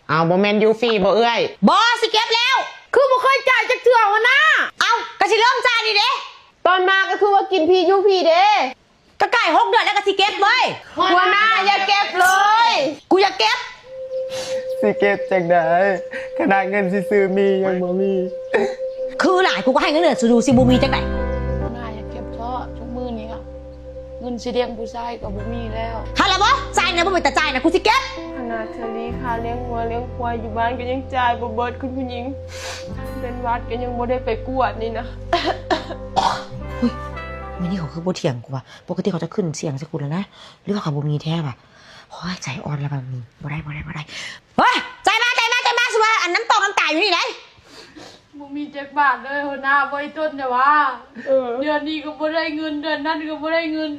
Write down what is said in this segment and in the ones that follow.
ເອົາ ບໍ່ແມ່ນຢູ່ຟຣີບໍ່ເອື້ອຍ? ບໍ່ ຊິເກັບແລ້ວ. ຄືບໍ່ເຄີຍຈ່າຍຈັກເທື່ອ ຫົວໜ້າ? ເອົ້າ ກະຊິເລີ່ມຈ່າຍນີ້ເດ້. ຕອນມາກະຄືວ່າກິນຟຣີຢູ່ຟຣີເດ້. ກະໃກ້ຫົກເດືອນແລ້ວ ກະຊິເກັບເວີຍ. ຫົວໜ້າຢ່າເກັບເລີຍ. ກູຢາກເກັບ. ຊິເກັບຈັ່ງໃດ ຂະໜາດເງິນຊິຊື້ໝີ່ຍັງບໍ່ມີ. ຄືຫຼາຍ ກູກະໃຫ້ເງິນເດືອນສູຢູ່ ຊິບໍ່ມີຈັ່ງໃດ. ຫົວໜ້າຢ່າເກັບເທາະ ທຸກມື້ນີ້ກະ ເງິນຊິລ້ຽງຜູ້ຊາຍກະບໍ່ມີແລ້ວ. ຫັ້ນລະບໍ່ ຈ່າຍນະ ບໍ່ເປັນຕາຈ່າຍນະ ກູຊິເກັບ. ຂະໜາດເທື່ອລີຄ່າລ້ຽງງົວລ້ຽງຄວາຍຢູ່ບ້ານກະຍັງຈ່າຍບໍ່ເບິດ ຄຸນຜູ້ຍິງ. ເປັນຫວັດກະຍັງບໍ່ໄດ້ໄປກວດນີ້ນະ. ອຸ້ຍ ມື້ນີ້ເຂົາຄືບໍ່ຖຽງກູວະ? ປົກກະຕິເຂົາຈະຂຶ້ນສຽງໃສ່ກູແລ້ວນະ ຫຼືວ່າເຂົາບໍ່ມີແທ້ວະ? ໂອ້ຍ ໃຈອ່ອນລະບາດນີ້ ບໍ່ໄດ້ ບໍ່ໄດ້ ບໍ່ໄດ້. ເຮີ້ຍ ຈ່າຍມາ ຈ່າຍມາ ຈ່າຍມາ ຊິວ່າອັນນ້ຳຕອກນ້ຳຕາຢູ່ນີ້ໃດ໋. ບໍ່ມີຈັກບາດເລີຍ ຫົວໜ້າ ບໍ່ອີ່ຕົນແຕ່ວ່າ ເອີ ເດືອນນີ້ກະບໍ່ໄດ້ເງິນ ເດືອນນັ້ນກະບໍ່ໄດ້ເງິນ.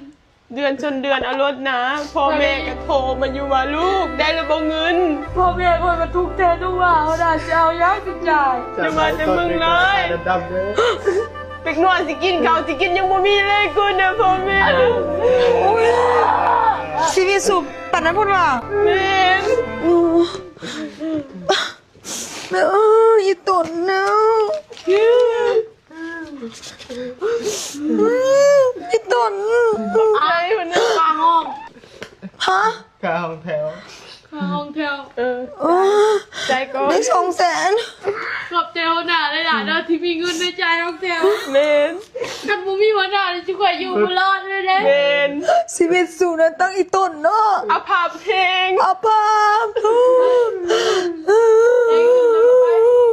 ເດືອນຊົນເດືອນເອົາໂລດນາ ພໍ່ແມ່ກະໂທມາຢູ່ວ່າ ລູກ ໄດ້ລະບໍ່ເງິນ? ພໍ່ແມ່ຂ້ອຍກະທຸກແທ້ ລູກວ່າ ຫົວໜ້າຊິເອົາຫຍັງໄປຈ່າຍ? ຢ່າວ່າແຕ່ເມືອງລາຍ ເດັກນ້ອຍຊິກິນເຂົ້າຊິກິນຍັງບໍ່ມີເລີຍ ກູນະ ພໍ່ແມ່. ໂອ້ຍ ຊີວິດສູບປານນັ້ນພຸ້ນວ່າ. ແມ່ນ. ແມ່ເອີຍ ອີ່ຕົນເນາະ ອີ່ຕົນ. ໃຈພຸ້ນນະ ຄ່າຫ້ອງ. ຮະ? ຄ່າຫ້ອງແຖວ ຄ່າຫ້ອງແຖວ. ເອີ ໂອ້ຍ ໃຈກ່ອນ ໄດ້ສອງແສນ. ຂອບໃຈຫົວໜ້າຫຼາຍໆເດີ ທີ່ມີເງິນໄດ້ຈ່າຍຫ້ອງແຖວ. ແມ່ນ. ຄັນບໍ່ມີຫົວໜ້ານີ້ ຈຸຂ້ອຍຢູ່ບໍ່ລອດເລີຍເດ້. ແມ່ນ. ຊີວິດສູນະ ຕັ້ງອີ່ຕົນເນາະ ອະພາບແຮງ ອະພາບ.